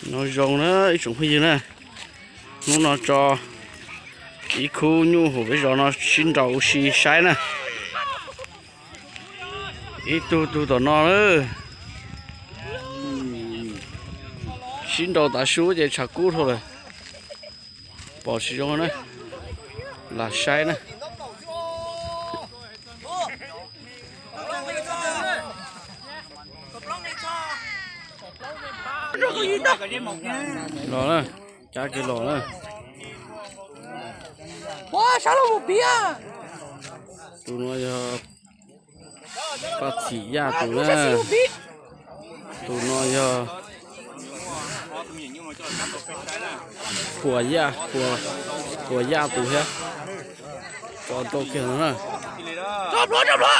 Nyob zoo na ib tsoom phooj ywg na, hnub no tso ib khub nyuj hauv peb zos no sib nraus ua si saib na. Ib tug tug tom no na, sib nraus tav su ces tshav kub dhau lawm. Pom tsis zoo na, lam saib na. Los na, cab kiag los na. Tus no yog Paj Txhim Yaj tus na. Tus no yog Phuas Yaj, Phuas Yaj tus thiab. Tso rau kiag no na. Nyob kom deb zog.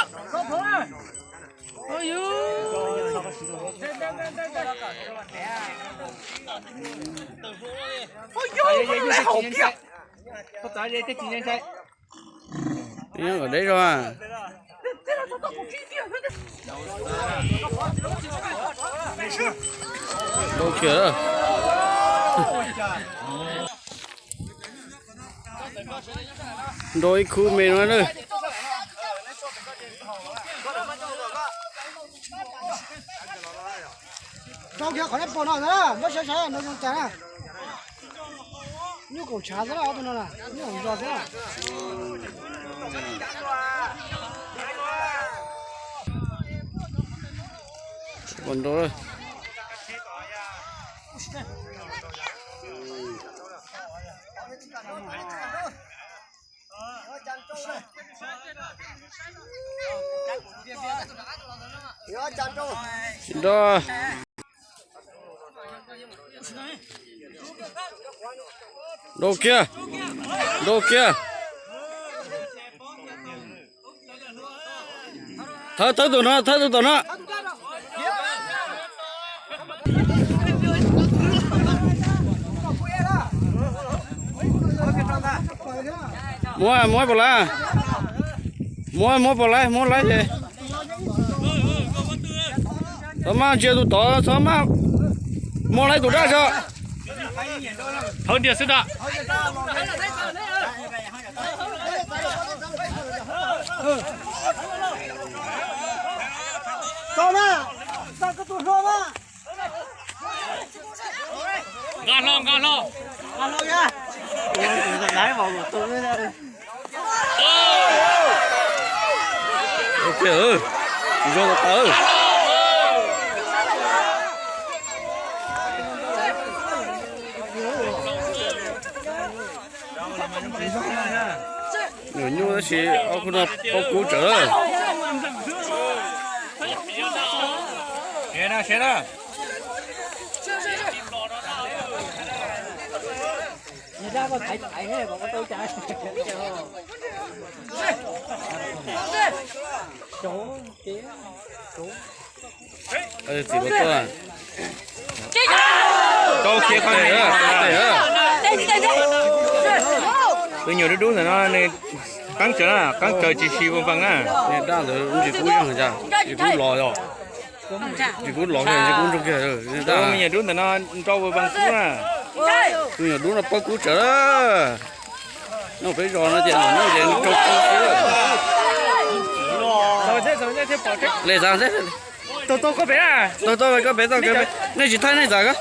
Nrau kiag, nrau ib khub me no na. Rau kiag qhov nej pom no na, muab saib saib no zoo cas na. Nyuj kaum tshav xwb na, ob tug no na, nyuj kaum zos xwb na. Tsis pom nrau. Tsis nrau. Nrau kiag, nrau kiag. Thawb, thawb tus no, thawb tus tom no. Muab, muab pom lawm. Muab, muab pom lawm, muab lawm ces txhob maj ntsia tus tod, txhob maj, muab lawm tus daj tso. Thawb ntiag xwb da. Nqa hlo, nqa hlo. Zoo tas. Nyuam nyuj tab sis ob khub no paub kub tsawv. Txiv los tuaj. Rau kiag qhov tes, tes. Tus nyuam dub dub ntawm no nws qaab tsawv na, qaab tsawv tsis si npeeg na. Niag daj ntawd ntsis kub zeeg cas, ntsis kub los yog. Ntsis kub los kiag, ntsis kub ntsoog kiag. Tus me nyuam dub ntawm no nrau npeeg kub na. Tus nyuam dub no paub kub tsawv. Nyob peb zos no ces nws nrau kub xwb. Le tau, tau koj pem, tau koj pem, tau koj pem, nej tsis thaij nej txam koj.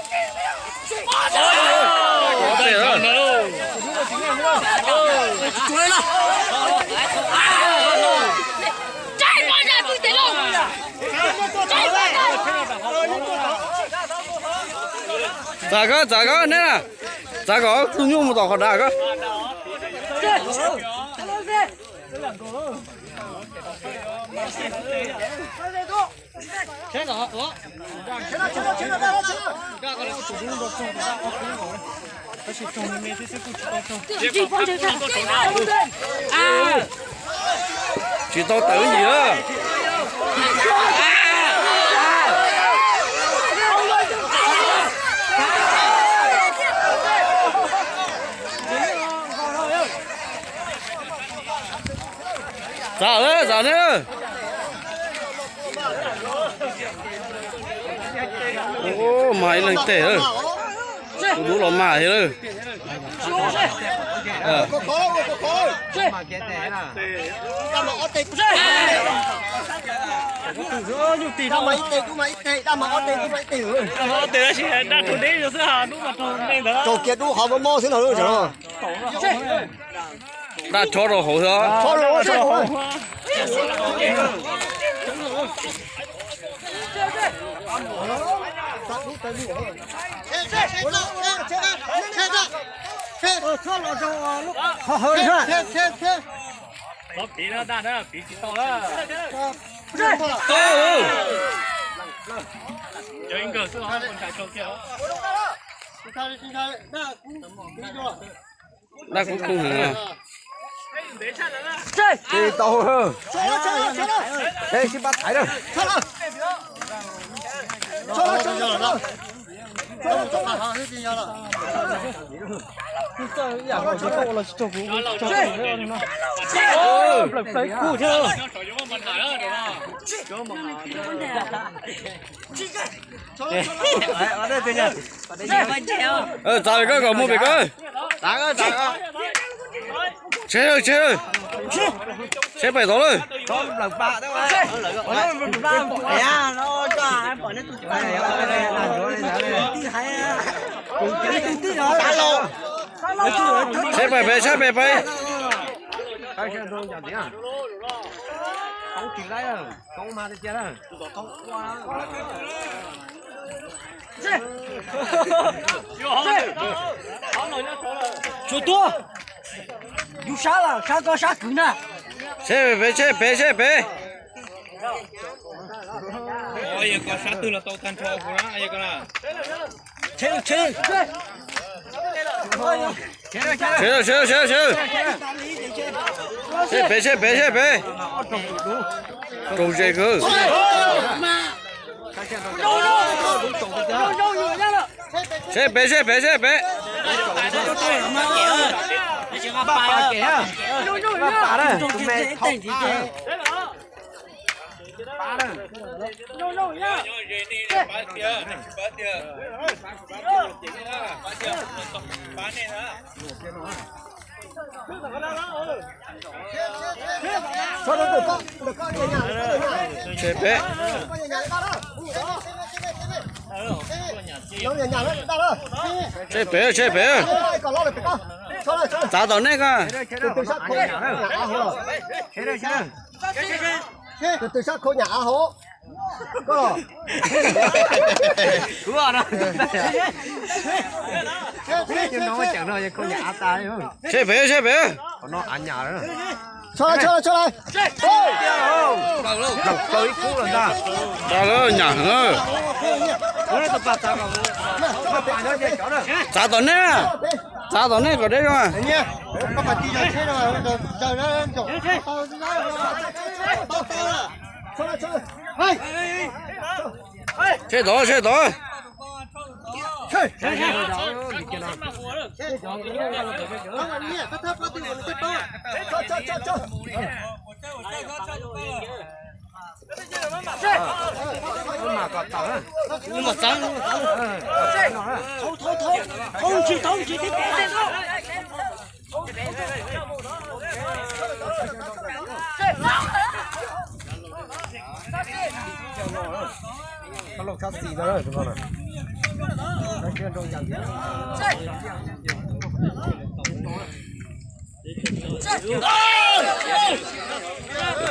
Txam koj, txam koj, neb na. Txav kom ob tug nyuj mus tom qhov dav koj. Tsis tau tawm yim. Txav lawm, txav lawm. Ua mas ib leeg teg lawm. Tus dub los mas thiab lawm. Daj mas ib teg, dub mas ib teg, daj mas ob teg, dub mas ib teg. Daj mas ob teg tab sis daj raug deb xwb, dub mas raug neeg ntawd. Raug kiag dub qhov mob mob xwb no. Daj chob rau hauv xwb. Piv no, daj na, piv tsis tau na. Cov ib nkawg xwb, ua ntshav tsaug kiag. Daj kub kub heev. Tsis tau, tsis pab thaiv na. Plaws plaws kub thiab. Txav pem koj kom mus pem koj. Tsheb, tsheb, tsheb pem tod lawm. Tsheb pem pem, tsheb pem pem. Tsum tuaj. Yus sab los sab koj sab kwv na. Seb pem, seb pem, seb pem. Yog koj sab twg los tau tag nrho kuv na, yog koj na. Seb, seb, seb, seb. Seb pem, seb pem, seb pem. Raug ze kawg. Seb pem, seb pem, seb pem. Seb pem. Seb pem, seb pem. Txav tom nej ko. Tus twg sab khau nyam av hauv? Koj. Seb pem, seb pem. Tso, tso, tso. Plaws ib kub los ntag. Tso lawm, nyam heev. Txav tom nej, txav tom nej kom deb zoo. Seb tod, seb tod.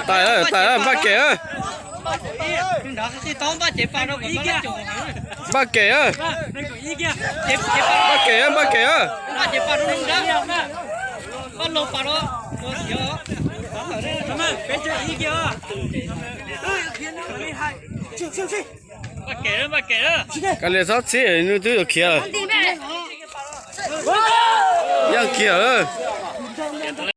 Tais, tais, npaj kev. Npaj kev, npaj kev, npaj kev. Kav liam txhob txhib, nws twb yuav khiav lawm. Yeej khiav lawm.